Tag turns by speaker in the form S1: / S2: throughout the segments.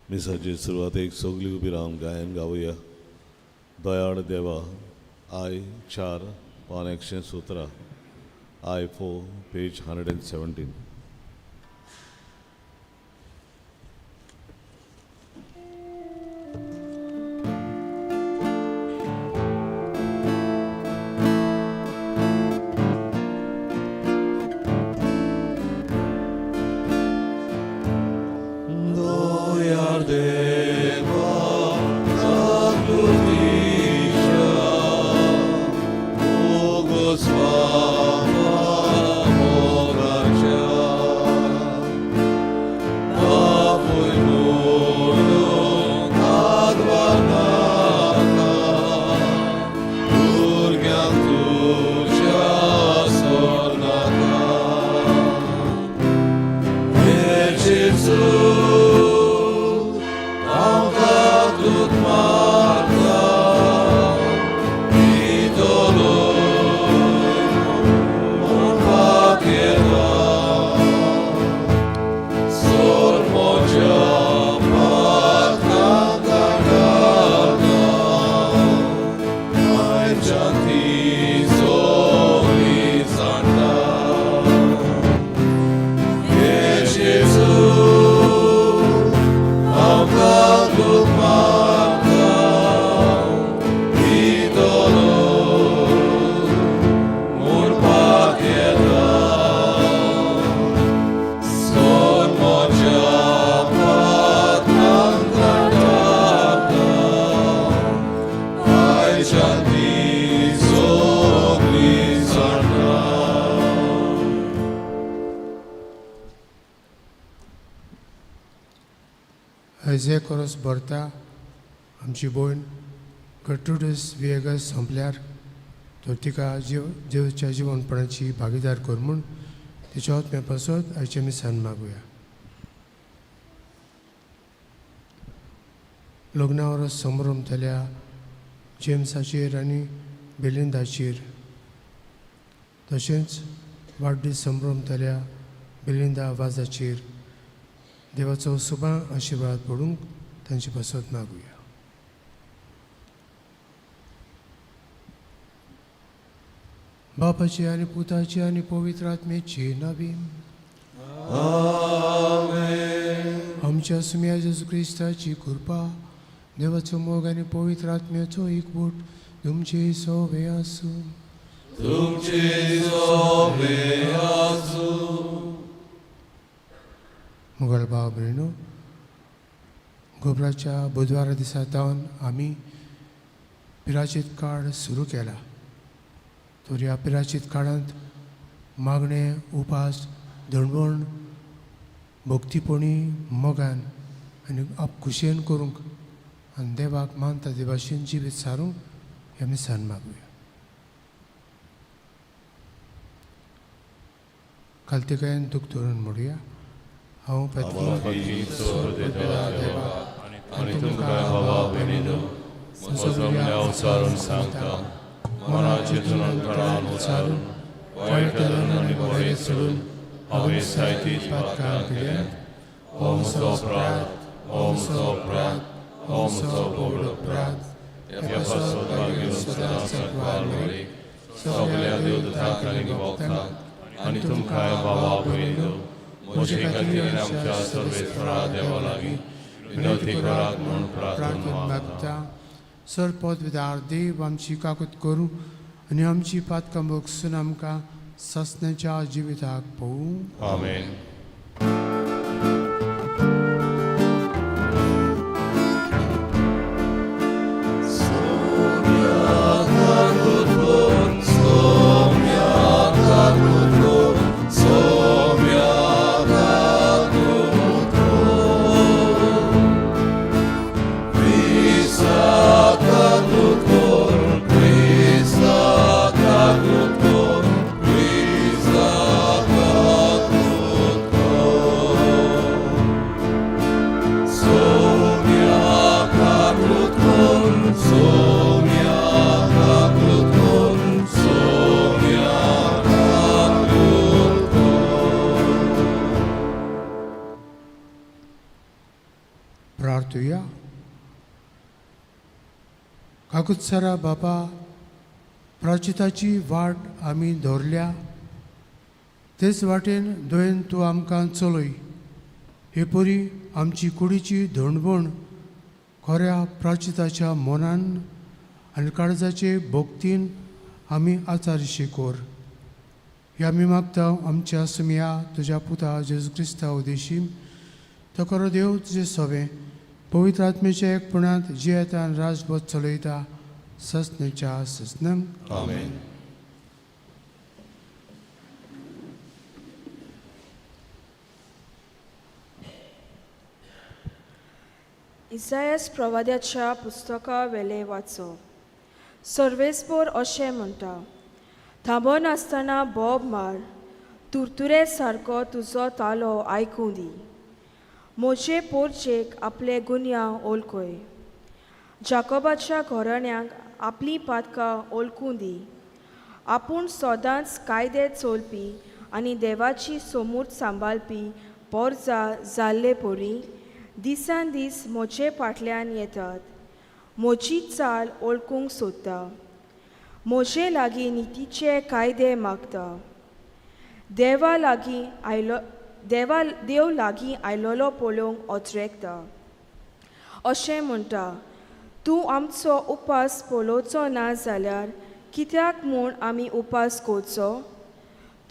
S1: मिसाचे सुरवातेक सगळीं उबी रावन गायन गावया. दयाळ देवा I 4 पान 117, I 4 page 117.
S2: जे कोरस भरता आमची भयण गर्ट्रुडस विएगस सोंपल्यार तर तिका जीव जेवच्या जिवनपणाची भागीदार कर म्हूण तिच्या आत्म्या पासत आयचे मिसान मागुया. लग्ना वरस संभ्रमतल्या जेम्साचेर आनी बेलिंदाचेर, तशेंच वाडदीस संभ्रमतल्या बेलिंदा आवाजाचेर देवाचो सुबा आशिर्वाद पडूंक तांचे पासत मागुया. बापाची आनी पुताची आनी पवित्र आत्म्याची नावी. आमच्या सुम्या जेजू क्रिस्ताची कृपा, देवाचो मोग आनी पवित्र आत्म्याचो एकवट तुमचे सोवे आसूं.
S1: तुमचे सोवे आसूं.
S2: मुगल भाव भयणो, गोबराच्या बुधवारा दिसा सावन आमी पिराचीत काळ सुरू केला. तर ह्या पिराचीत काळांत मागणें, उपास, दणवण, भक्तीपणी, मोगान आनी आपखुशयेन करूंक आनी देवाक मानता ते भाशेन जिवीत सारूंक ह्या मिसान मागुया. खालतेकायेन दूख धरून म्हणुया. हांव
S3: देवा आनी तुमकां भावा भयणीनो म्हजो उचारून सांगता, मना चिंतून तळान उचारून वायट आनी बरें सोडून हांवें सायतीच पातकां केल्यात. हो म्हजो अपराध, हो म्हजो अपराध, हो म्हजो व्हड अपराध. ह्या पासत मागीर सदां सकवार मरेक सगल्या देवदूतांक आनी भक्तांक आनी तुमकां भावा भयणीनो म्हजे खातीर आमच्या सर्वेस्परा देवा लागीं विनवती करात म्हूण प्रार्थना मागता.
S2: सर पदवीदार देव आमची काकूत करूं आनी आमची पातकां भोगसून आमकां ससण्याच्या जिविताक पळोवं.
S3: आमेन.
S2: प्रार्थुया. काकुत्सरा बापा, प्राचिताची वाट आमी दवरल्या तेच वाटेन दयेन तूं आमकां चलय. हे परी आमची कुडीची धोणवण खऱ्या प्राचिताच्या मनान आनी काळजाचे भक्तीन आमी आचारशी कोर. हे आमी मागता आमच्या सुमया तुज्या पुता जेजू क्रिस्ता उदेशी. तो खरो देव तुजें सवें पवित्र आत्मेच्या एकपणांत जियेता आनी राजबोध चलयता ससनेच्या ससनंग.
S1: आमेन.
S4: इसायस प्रवाद्याच्या पुस्तका वेले वाचो. सर्वेस्पोर अशें म्हणटा, थांबनासतना बोब मार, तुरतुरे सारको तुजो तालो आयकूं दी. म्हजे पोरचेक आपले गुन्यांव ओलखय, जाकोबाच्या घराण्यांक आपलीं पातकां ओलकूं दी. आपूण सदांच कायदे चोलपी आनी देवाची सोमूर्त सांबाळपी पोरजा जाल्ले परी दिसान दीस म्हजे फाटल्यान येतात, म्हजी चाल ओळखूंक सोदता, म्हजे लागीं नितीचे कायदे मागता. देवा लागीं आयलो देवा देव लागीं आयलोलो पळोवंक ओत्रेकता. अशें म्हणटा, तूं आमचो उपास पळोवचो ना जाल्यार कित्याक म्हूण आमी उपास करचो?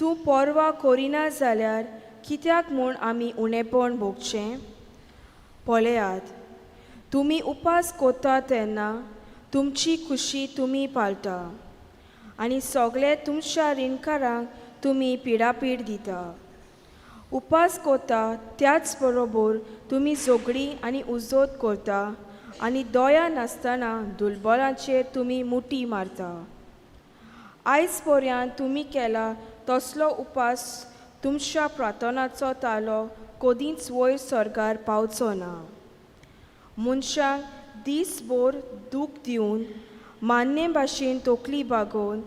S4: तूं पर्वा करिना जाल्यार कित्याक म्हूण आमी उणेपण भोगचें? पळयात, तुमी उपास करता तेन्ना तुमची खुशी तुमी पाळटा आनी सगळे तुमच्या रिणकारांक तुमी पिडापीड दिता. उपास करता त्याच बरोबर तुमी झगडीं आनी उजोत करता आनी दया नासतना दुलबलांचेर तुमी मुठी मारता. आयज पर्यंत तुमी केला तसलो उपास तुमच्या प्रार्थनाचो तालो कदींच वयर सर्गार पावचो ना. मनशांक दीसभर दूख दिवन मान्ने भाशेन तकली बागोवन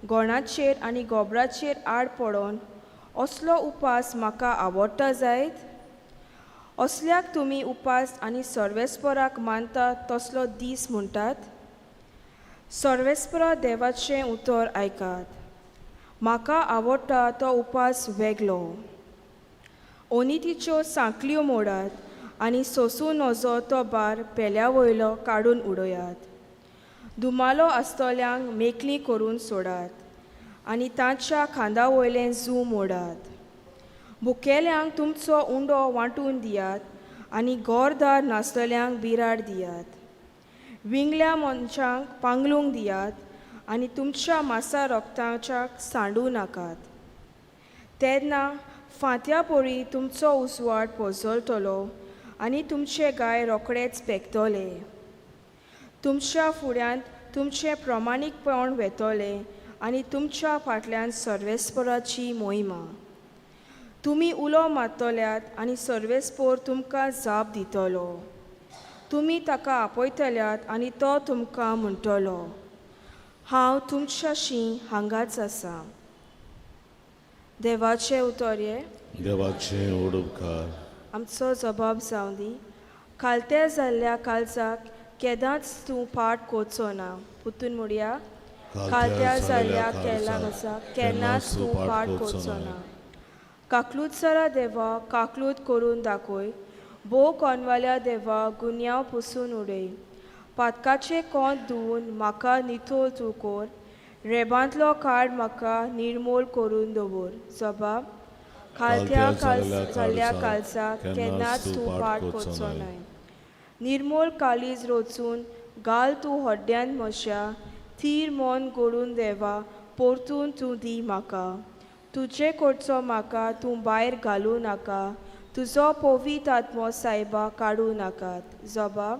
S4: गोणाचेर आनी गोबराचेर आड पडोन असलो उपास म्हाका आवडटा जायत? असल्याक तुमी उपास आनी सर्वेस्पराक मानता तसलो दीस म्हणटात? सर्वेस्परा देवाचें उतर आयकात. म्हाका आवडटा तो उपास वेगळो. ओनितीच्यो सांकल्यो मोडात आनी सोंसूं नजो तो भार पेल्या वयलो काडून उडयात. दुमालो आसतल्यांक मेकळीं करून सोडात आनी तांच्या खांदा वयलें जू मोडात. भुकेल्यांक तुमचो उंडो वांटून दियात आनी घरदार नासतल्यांक बिराड दियात. विंगल्या मनशांक पांगलूंक दियात आनी तुमच्या मासा रक्ताच्या सांडूं नाकात. तेन्ना फांत्या परी तुमचो उजवाड पोजलतलो आनी तुमचे गाय रोखडेच पेकतले. तुमच्या फुड्यांत तुमचें प्रमाणीकपण वेतलें आनी तुमच्या फाटल्यान सर्वेस्पराची मोहिमा. तुमी उलो मारतल्यात आनी सर्वेस्पोर तुमकां जाप दितलो. तुमी ताका आपयतल्यात आनी तो तुमकां म्हणटलो, हांव तुमच्याशी हांगाच आसा. देवाचें उतर हें.
S1: देवाचें उडपकार.
S4: आमचो जबाब जावं दी. खालते जाल्ल्या काळजाक केदांच तूं फाट करचो ना. पुतून म्हणया, खालत्या जाल्ल्या काळजाक केन्नाच तूं फाट करचो ना. काकलूतसरा देवा काकलूत करून दाखय. भोव कोनवाल्या देवा गुन्यांव पुसून उडय. पातकाचें कोंत धुवून म्हाका नितळ तूं कर. रेबांतलो काड म्हाका निर्मूल करून दवर. जबाब, खालत्या जाल्ल्या काळजाक केन्नाच तूं फाट करचो न्हय. निर्मूल काळीज रचून घाल तूं हड्ड्यान म्हज्या. थीर मन घडून देवा परतून तूं दी म्हाका. तुजे कडचो म्हाका तूं भायर घालूं नाका. तुजो पवीत आत्मो सायबा काडूं नाकात. जबाब,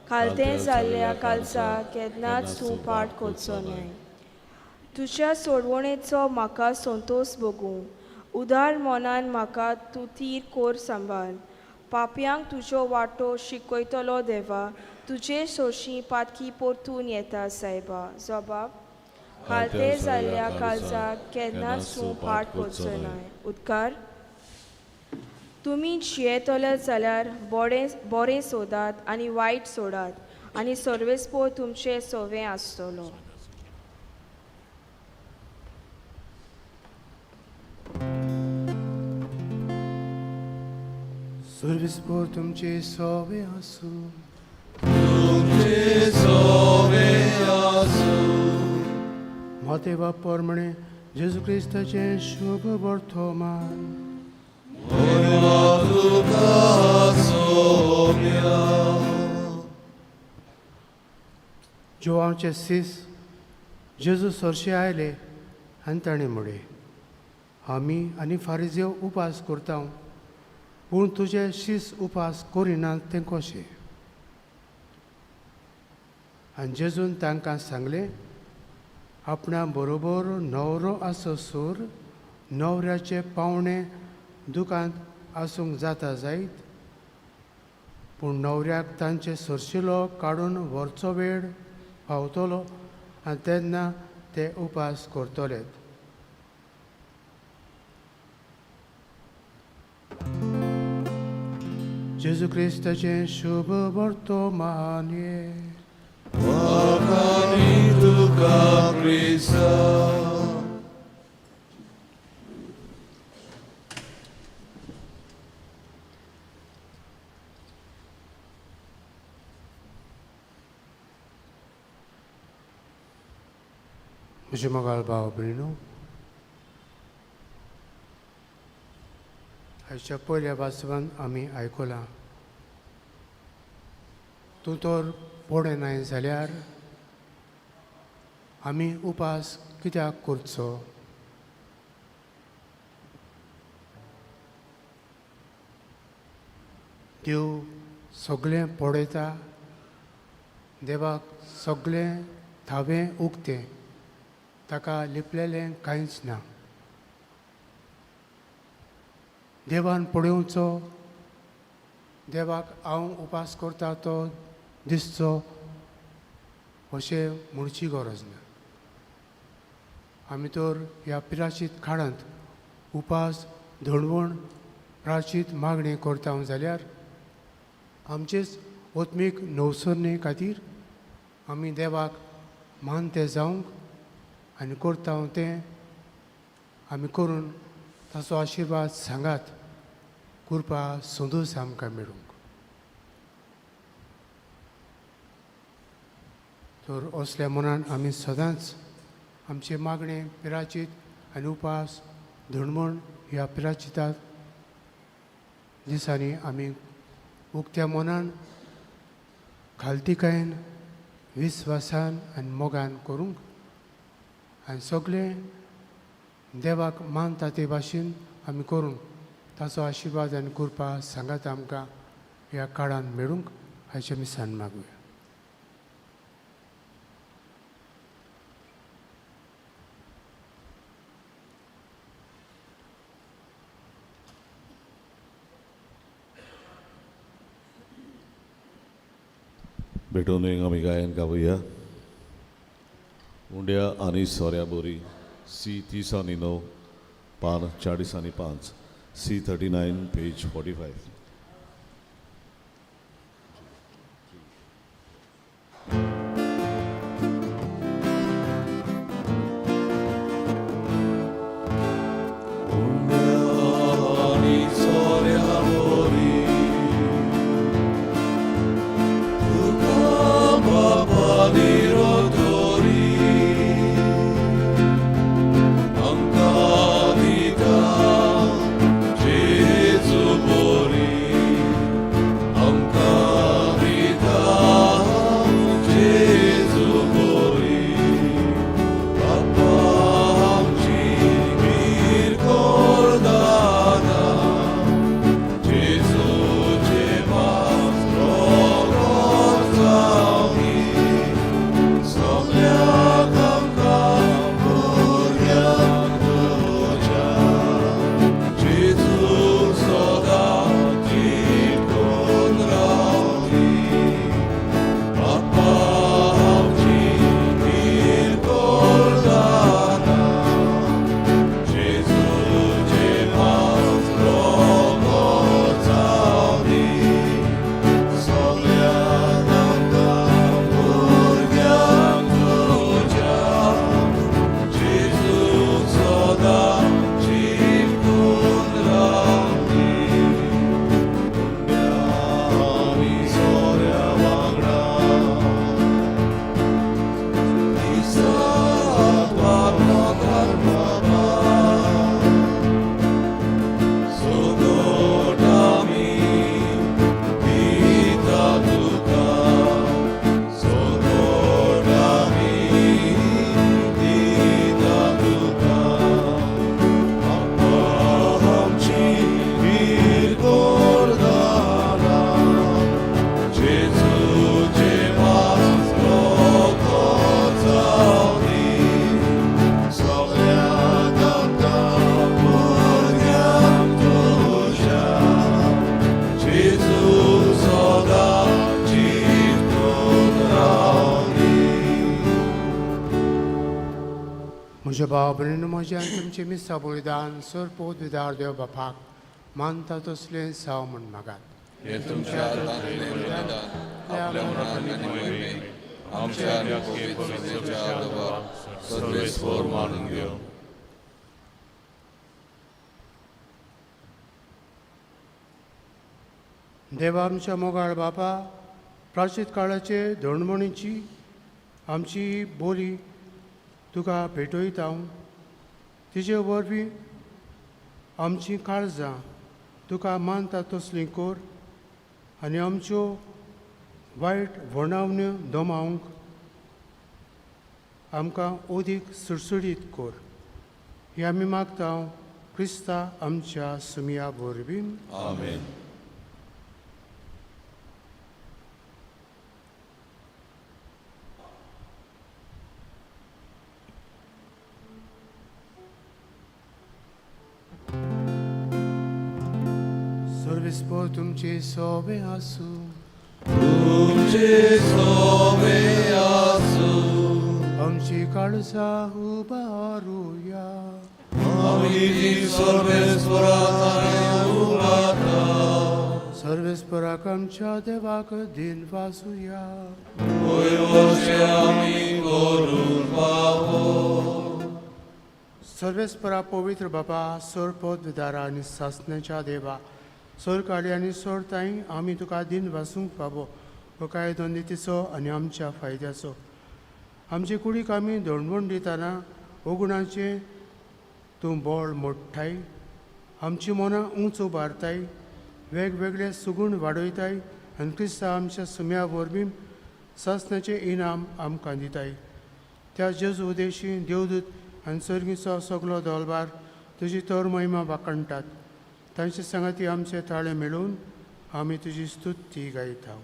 S4: खालतें जाल्ल्या काळजाक केन्नाच तूं फाट करचो न्हय. तुज्या सोडवणेचो म्हाका संतोश भोगूं. उदार मनान म्हाका तूं थीर कोर सांबाळ. पापयांक तुज्यो वाटो शिकयतलो देवा. तुजे सोशी पातकी परतून येता सायबा. जबाब, खालते जाल्ल्या काळजाक केन्नाच तूं फाट करचो न्हय. उदकार. तुमी जियेतले जाल्यार बोरें बरें सोदात आनी वायट सोडात आनी सर्वेस्पो तुमचें सोवें आसतलो.
S2: सर्वेस्पोर तुमचे सोवे आसूं.
S1: तुमचे सोवे आसूं.
S2: मातेवा परमणे जेजू क्रिस्ताचें शुभ वर्तमान.
S1: मोरवा तुका सोम्या.
S2: जोवांचे सीस जेजू सरशे आयले आनी ताणें म्हळें, आमी आनी फारिजेव उपास करता, पूण तुजे शीस उपास करिनात तें कशें? आनी जेजून तांकां सांगलें, आपणा बरोबर न्हवरो आसोसर न्हवऱ्याचे पावणे दुकांत आसूंक जाता जायत, पूण न्हवऱ्याक तांचे सरशिलो काडून व्हरचो वेळ पावतलो आनी तेन्ना ते उपास करतले. जेजू क्रिस्ताचें शुभ वर्तमान.
S1: वाखाणी तुका क्रिस्ता.
S2: म्हजे मोगाळ भाव भयणो, आयच्या पयल्या वास्तवान आमी आयकलां, तूं तर पडनाय जाल्यार आमी उपास कित्याक करचो? देव सगळें पळयता, देवाक सगळें थावें उक्तें, ताका लिपलेलें कांयच ना. देवान पळोवचो, देवाक हांव उपास करता तो दिसचो अशें म्हणची गरज ना. आमी तर ह्या पिराचीत काळांत उपास धोणवण प्राचीत मागणी करता जाल्यार आमचेच आत्मीक नवसरणे खातीर आमी देवाक मानते जावंक आनी करता तें आमी करून ताचो आशिर्वाद सांगात कृपा संदूस आमकां मेळूंक. तर असल्या मनान आमी सदांच आमचे मागणे पिराचीत आनी उपास धणमण ह्या पिराचितात दिसांनी आमी उक्त्या मनान खालतिकायेन विस्वासान आनी मोगान करूंक आनी सगळें देवाक मानता ते भाशेन आमी करूंक ताचो आशिर्वाद आनी कृपा सांगात आमकां ह्या काळान मेळूंक हाचें आमी सान मागुया.
S1: भेटून आमी गायन गावया. उंड्या आनी सोऱ्या बोरी सी 30 आनी 9 पान 40 आनी 5 सी 39 पेज 45. Anca dita Gesù morì.
S2: भाव भयणींनो म्हजें आनी तुमचें मिसां बलिदान सर पोदविदार देव बापाक मानता तसलें साव म्हूण मागात.
S3: हे तुमच्या हातांतलें बलिदान आपल्या मनान आनी मोहिमेक आमच्या आनी पवित्र सभेच्या देवाक सर्वेस्पर मानून घेवं.
S2: देवा आमच्या मोगाळ बापा, प्राचीत काळाचे धोणमणीची आमची बोली तुका भेटयता. तिजे वरवीं आमचीं काळजां तुका मानता तसलीं कर आनी आमच्यो वायट वर्णावण्यो दमावंक आमकां अदीक सुडसुडीत कर. ही आमी मागता क्रिस्ता आमच्या सुमया वरवीं.
S1: आमेन.
S2: सर्वेस्पर तुमचे सोबे आसूं.
S1: तुमचे सोबे आसूं.
S2: आमची काळजां उबारुया.
S1: आमी ती सर्वेस्परा उबारता.
S2: सर्वेस्पराक आमच्या देवाक दिन वासूया.
S1: वयर वरशें आमी करून फावो.
S2: सर्वेस्परा पवित्र बाबा, सर पदविदारा आनी सासण्याच्या देवा, सरकाडी आनी सोडताय आमी तुका दिन वासूंक फावो हो कायदो नितीचो आनी आमच्या फायद्याचो. आमचे कुडीक आमी धोणवण दितना अगुणाचें तूं बळ मोडटाय, आमची मनां उंच उबारताय, वेगवेगळे सुगूण वाडयताय आनी क्रिस्ता आमच्या सुम्या वरवीं सासणाचें इनाम आमकां दिताय. त्या जेजू उदेशी देवदूत आनी सर्गीचो सगलो दलबार तुजी तर महिमा वाखणटात. तांचे सांगाती आमचे ताळे मेळून आमी तुजी स्तुती गायता.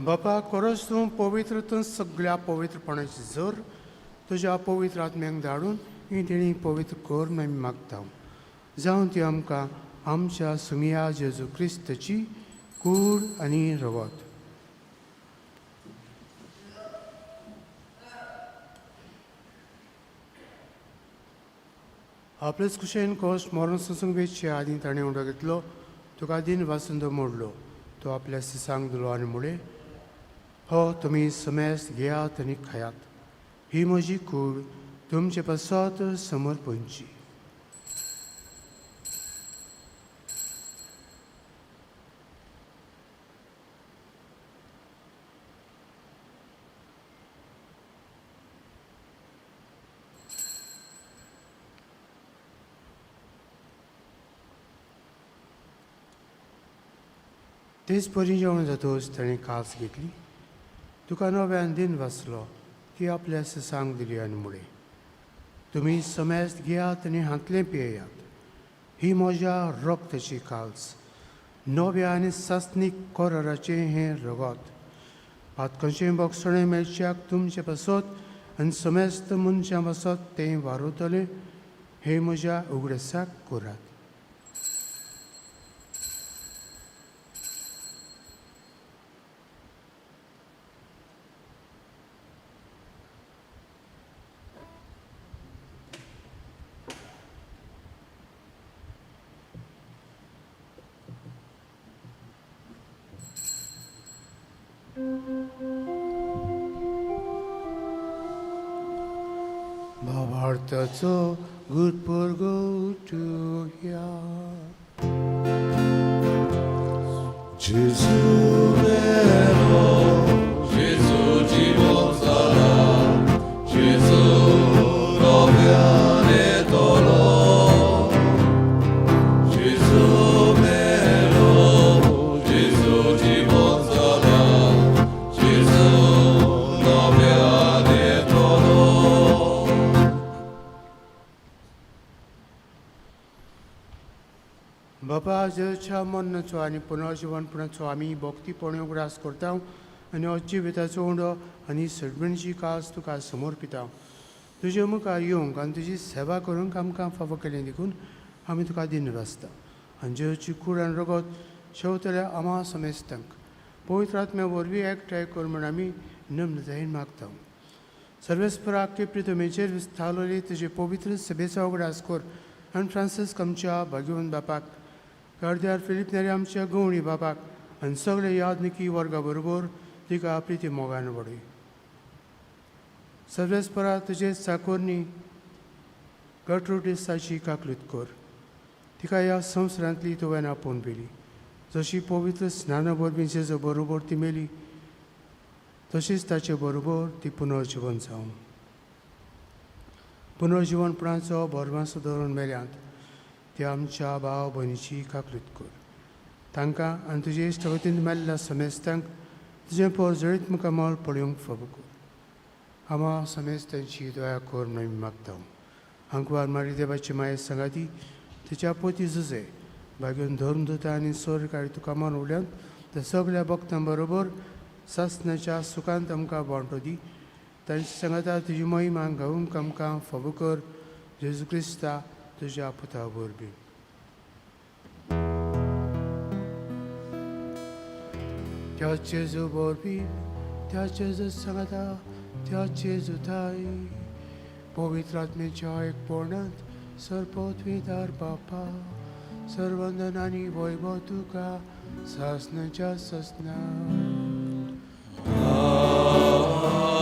S2: बापा, खरोच तूं पवित्र, तूं सगळ्या पवित्रपणाची जोर तुज्या पवित्र आत्म्यांक धाडून ही देणी पवित्र कर म्हूण आमी मागता. जावन ती आमकां आमच्या सुमिया जेजू क्रिस्ताची कूड आनी रगत. आपलेच कुशेन कोश मरण सोंसूंक वेचचे आदीं ताणें उडो घेतलो, तुका दिन वासून तो मोडलो, तो आपल्या सिसांक दिलो आनी मुळे, हो तुमी समेस्त घेयात आनी खायात, ही म्हजी कूड तुमचे पासत समर्पणची. तेच परी जेवण जातकच ताणें कास घेतली, तुका नव्यान दिन वाचलो, ती आपल्या सिसांक दिली आनी मुळे, तुमी समेस्त घेयात आनी हांतलें पियेयात, ही म्हज्या रक्ताची काल्स, नव्या आनी सासणीक कराराचें हें रगत. पातकांचें बोगसणें मेळच्याक तुमचे पासत आनी समेस्त मनशां पासत तें वारवतलें, हें म्हज्या उगडसाक करात. भावार्थाचो गुटपुरगोटुया.
S1: जेजू मेलो,
S3: जेजू जिवन जाला, जेजू नव्यान येतलो. जेजू मेलो, जेजू जिवन जाला, जेजू नव्यान येतलो.
S2: बापा, जेजूच्या मरणाचो आनी पुनर्जिवनपणाचो आमी भक्तीपणे उगडास करता आनी हो जिविताचो उंडो आनी सडबणची कास तुका समर्पिता. तुजे मुखार येवंक आनी तुजी सेवा करूंक आमकां फावो केलें देखून आमी तुका दिनवासता. आनी जेजूची कूड आनी रगत शेवतल्या आमा समेस्तांक पवित्र आत्म्या वरवीं एकठांय कर म्हूण आमी नम्रतायेन मागता. सर्वेस्पराक प्रितमेचेर विस्तारलेली तुजे पवित्र सभेचो उगडास कर आनी फ्रांसिस्क आमच्या भाग्यवंत बापाक, गार्द्यार फिलीप नेरी आमच्या गवणी बापाक आनी सगळे यादनिकी वर्गा बरोबर तिका प्रिती मोगान वडय. सर्वेस्परा तुजे चाकोरनी गटरुटिसाची काकलूत कर. तिका ह्या संवसारांतली तुवें आपोवन व्हेली. जशी पवित्र स्नाना वरवीं जेजू बरोबर ती मेली तशीच ताचे बरोबर ती पुनर्जिवन जावं. पुनर्जिवनपणाचो भरमासो धरून मेल्यांत ते आमच्या भाव भयणीची काकलूत कर. तांकां आनी तुजे इश्टगतीन मेल्ल्या समेस्तांक तुजें पोरजळीत मुखामळ पळोवंक फावो कर. आमा समेस्तांची दया कर म्हूण आमी मागता. आंकवार मारी देवाची माये सांगाती तिच्या पोती जुजे भाग्योन धर्मदूता आनी सोरकारी तुका मान उडल्यान त्या सगल्या भक्तां बरोबर सासणाच्या सुखांत आमकां वांटो दी. तांची सांगाता तुजी महिमा गावूंक आमकां फावो कर. जेजू क्रिस्ता तुज्या पुता वरवीं. त्या जेजू वरवीं, त्या जेजू सांगाता, त्या जेजू थाय पवित्र आत्म्याच्या एकपणांत सर्वपवित्र बापा सर्वंदन आनी वैभव तुका सासणाच्या सासणा.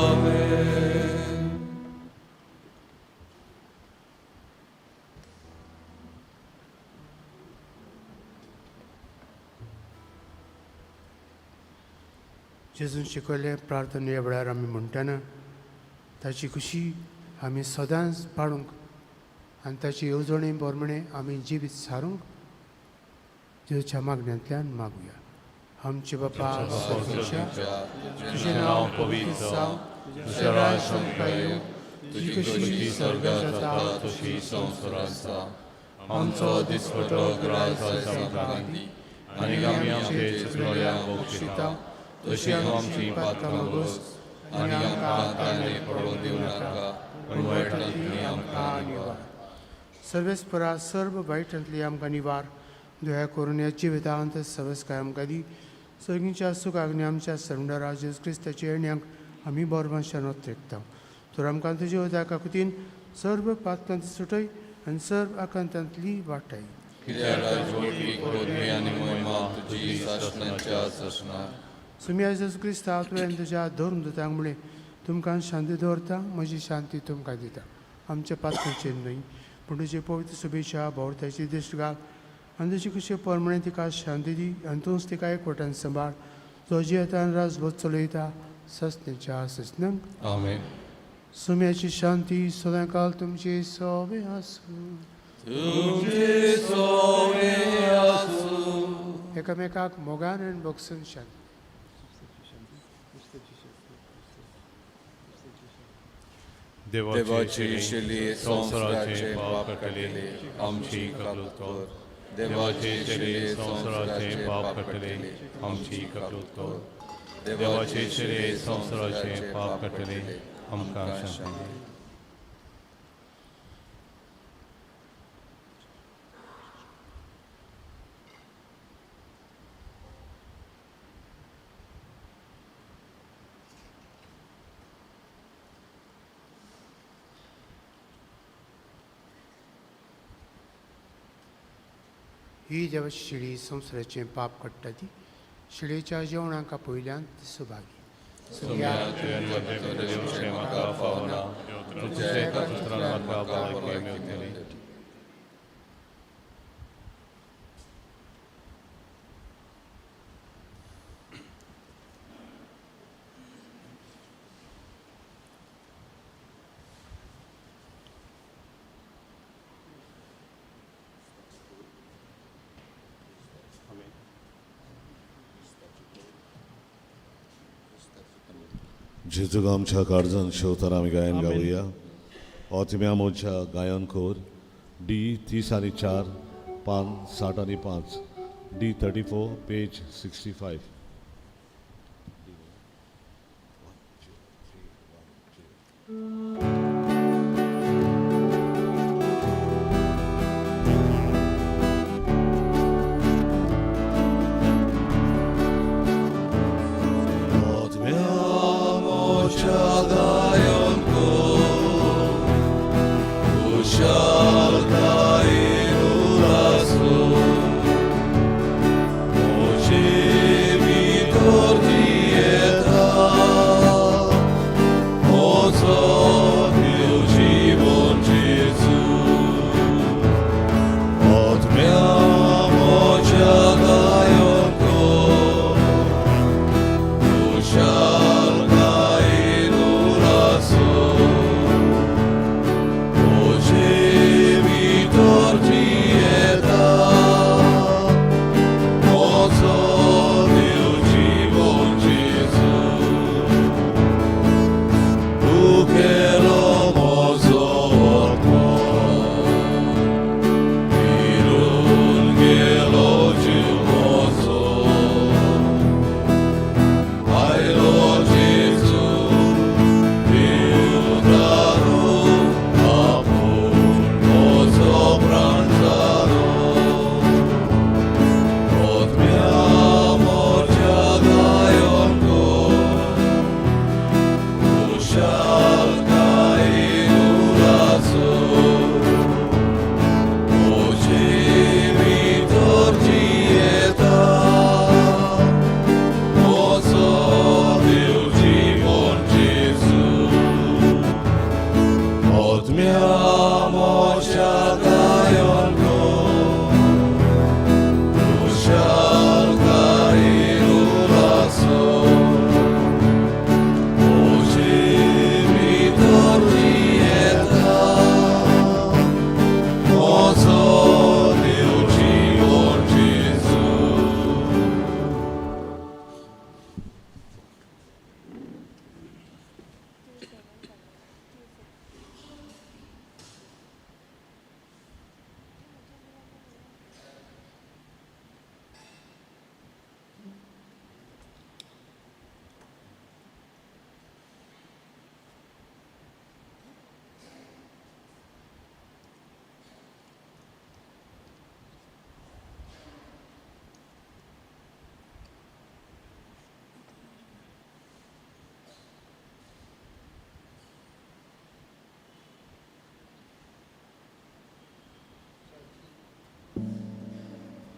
S3: आमेन.
S2: जेजून शिकयल्ले प्रार्थने वेळार आमी म्हणटना ताची खुशी आमी सदांच पाळूंक आनी ताची येवजणे प्रमाणे आमी जिवीत सारूंक जेजूच्या मागण्यांतल्यान मागुया. आमचे बापा सर्गाच्या, तुजें नांव पवित्र जावं, तुजें राज्य आमकां येवं, तुजी खुशी
S3: स्वर्गात
S2: स्वर्गात
S3: जाता
S2: जाता
S3: तशी संवसारांत जावं. आमचो दिसपटो ग्रास आयज आमकां दी आनी आमी आमचे चुकलोल्यांक बक्षिता तशी तूं आमची पातकां भोगस आनी आमकां ताणे पडोवन दिवं नाका, पूण वायटांतली आमकां निवार.
S2: सर्वेस्परा सर्व वायटांतली आमकां निवार. दया करून ह्या जिवितांत सवस्काय आमकां दी. सर्गीच्या सुखाक आनी आमच्या सर्वंडरा जेजू क्रिस्ताच्या येण्याक आमी बोरमाशान ओत्रेकता. तर आमकां तुज्या उदका कुतीन सर्व पातकांत सुटय आनी सर्व आकांतांतली वाटाय.
S3: कित्याक राजवटी पदवी आनी महिमा तुजी सासणाच्या सासणा.
S2: सुम्या जेजू क्रिस्ता तुवें तुज्या धर्म दुतांक म्हणलें, तुमकां शांती दवरता, म्हजी शांती तुमकां दिता. आमच्या पातकांचेर न्हय पूण तुजे पवित्र सभेच्या भोंवताची दिश्ट घाल आनी तुजी खुशी प्रमाणे तिका शांती दी आनी तूंच तिका एकवटान सांबाळ, जो जियेतान राजभोज चलयता ससनेच्या ससनांक.
S3: आमेन.
S2: सुम्याची शांती सदांकाल तुमची सोवे आसूं.
S3: तुमचे सोवे आसूं.
S2: एकामेकाक मोगान आनी भोगसून शांती.
S3: देवाची शेली संवसाराचे पाप काडटले आमची कबूल कर. देवाची शेली संवसाराचे पाप काडटले आमची कबूल कर. देवाची शेली संवसाराचे पाप काडटले आमकां शांती दी.
S2: ही देवाची शिडी संवसाराचें पाप काडटा ती शिडयेच्या जेवणाक आपयल्यान ती सुभागी.
S3: सोम्या तुवें म्हजे भितर येवचें म्हाका फावना, तुज्या एका उतरान म्हाका भलायकी मेवतली.
S1: जेजूक आमच्या काळजान शेवतार आमी गायन गावया. ओतम्या मोच्या गायन कोर डी 30 आनी 4 पान 60 आनी 5 D 34 page 65.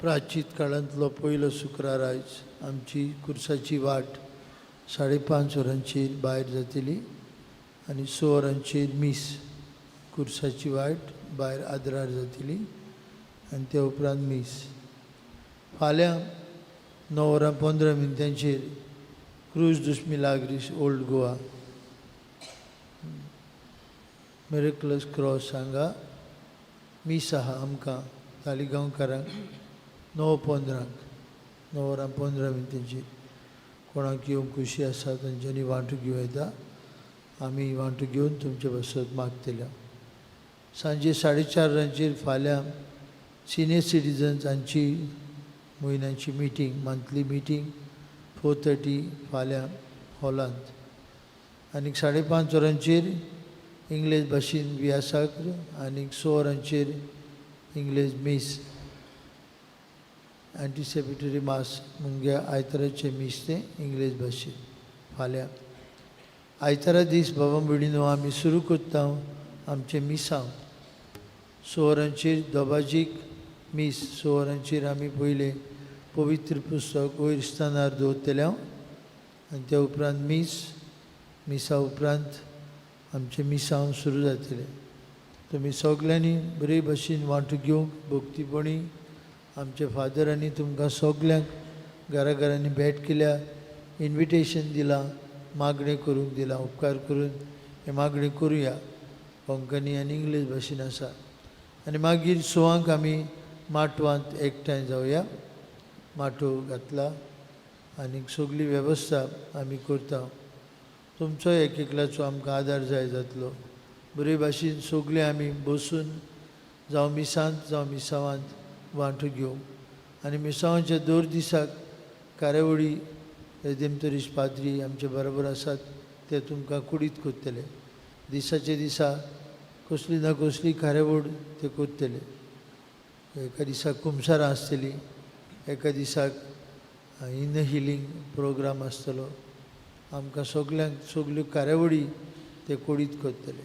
S5: प्राचीत काळांतलो पयलो शुक्रार आयज आमची कुर्साची वाट 5:30 वरांचेर भायर जातली आनी 6 वरांचेर मीस कुर्साची वाट भायर आदरार जातली आनी त्या उपरांत मीस. फाल्यां 9 वरां 15 मिनटांचेर क्रूज दुस Milagres old Goa miraculous cross हांगा मीस आहा आमकां तालिगांवकारांक 9:15 9 वरां 15 मिनटांचेर. कोणाक येवंक खुशी आसा तांच्यांनी वांटो घेवं येता. आमी वांटो घेवन तुमचे पासत मागतले. सांजे 4:30 वरांचेर फाल्यां सिनियर सिटीजन्स हांची म्हयन्याची मिटींग, मंथली मिटींग 4:30 फाल्यां हॉलांत. आनीक 5:30 वरांचेर इंग्लीश भाशेन व्यासाक्र आनीक 6 वरांचेर इंग्लीश मीस एंटिसिपेटरी मास मुंग्या आयताराचें मीस तें इंग्लीश भाशेन फाल्यां. आयतारा दीस बाबा भयणीनो आमी सुरू करता आमचें मिसांव. 6 वरांचेर दोबाजीक मीस. 6 वरांचेर आमी पयलें पवित्र पुस्तक वयर स्थानार दवरतले आनी त्या उपरांत मीस, मिसा उपरांत आमचें मिसांव सुरू जातलें. तुमी सगल्यांनी बरे भशेन वांटो घेवंक भक्तीपणी आमच्या फादरांनी तुमकां सगल्यांक घरा घरांनी भेट केल्या, इन्विटेशन दिलां, मागणें करूंक दिलां. उपकार करून हें मागणें करुया. कोंकणी आनी इंग्लीश भाशेन आसा. आनी मागीर 6 आमी माटवांत एकठांय जावया. माटोव घातला आनी सगली वेवस्था आमी करता. तुमचो एक एकल्याचो आमकां आदार जाय जातलो. बरे भाशेन सगळे आमी बसून जावं मिसांत जावं मिसावांत वांटो घेवंक. आनी मिसावांच्या दर दिसाक कार्यावळी रेदेमतरीश पाद्री आमचे बरोबर आसात, ते तुमकां कुडीत करतले. दिसाचे दिसा कसली ना कसली कार्यावळ ते करतले. एका दिसाक कुमसारां आसतलीं, एका दिसाक इन हिलींग प्रोग्राम आसतलो. आमकां सगल्यांक सगल्यो कार्यावळी ते कुडीत करतले.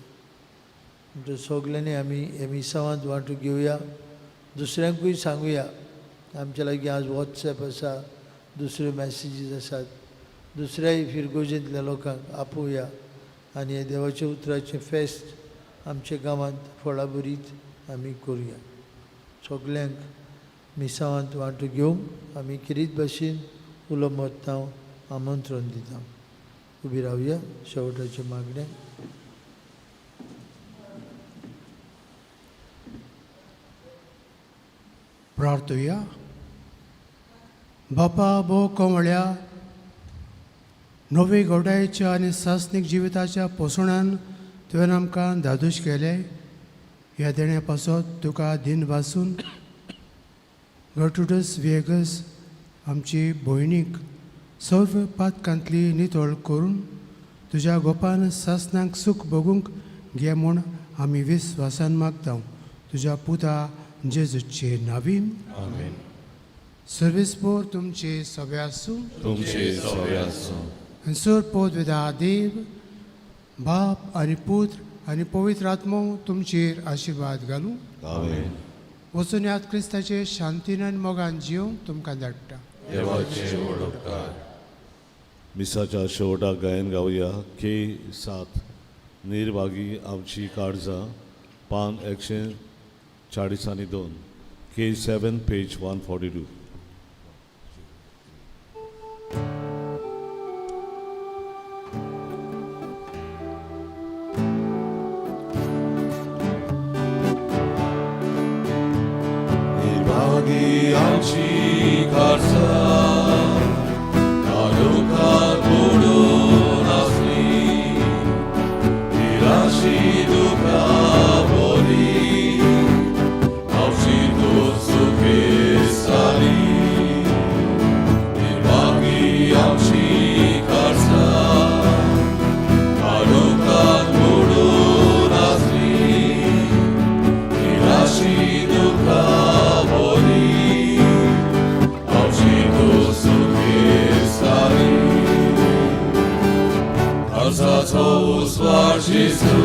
S5: म्हणटकीर सगल्यांनी आमी हे मिसावांत वांटो घेवया, दुसऱ्यांकूय सांगुया. आमच्या लागीं आज वॉट्सएप आसा, दुसऱ्यो मॅसेजीस आसात, दुसऱ्याय फिरगोजेंतल्या लोकांक आपोवया आनी हे देवाच्या उतराचें फेस्त आमच्या गांवांत फळाभरीत आमी करुया. सगल्यांक मिसावांत वांटो घेवंक आमी किरीत भाशेन उलो मारता, आमंत्रण दिता. उबी रावया शेवटाचें मागणें.
S2: प्रार्थुया. बापा भो कोवळ्या नवे गोडायेच्या आनी सासणीक जिविताच्या पोसणान तुवें आमकां धादोश केलें. ह्या देण्या पासत तुका दिन वासून गर्टुडस विएगस आमची भयणीक सर्व पातकांतली नितळ करून तुज्या गोपान सासणाक सूख भोगूंक घे म्हूण आमी विस्वासान मागता. तुज्या पुता जेजूचे नावीन.
S3: आमेन.
S2: सर्वेस्पोर तुमचे सगळे आसूं.
S1: तुमचे सगळे आसूं.
S2: आनी सर पोत देव बाप आनी पुत्र आनी पवित्र आत्मो तुमचेर आशिर्वाद घालूं.
S1: आमेन.
S2: वचून याद क्रिस्ताचे शांतीन आनी मोगान जिवंक तुमकां धाडटा.
S3: देवाचे व्हड उपकार.
S1: मिसाच्या शेवटाक गायन गावया के 7 निर्भागी आमची काळजां, पान 142, के 7 पेज 142. निर्भागी आमची काळजां काळोखात बुडून आसली, निराशी दुखा भरली, आमची तूं सुखेस्त जाली. निर्भागी आमची काळजां काळोखात बुडून आसली, निराशी दुखा भरली, आमची तूं सुखेस्त जाली. काळजाचो उस्वास जेजू,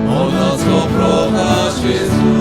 S1: मनाचो प्रकाश जेजू.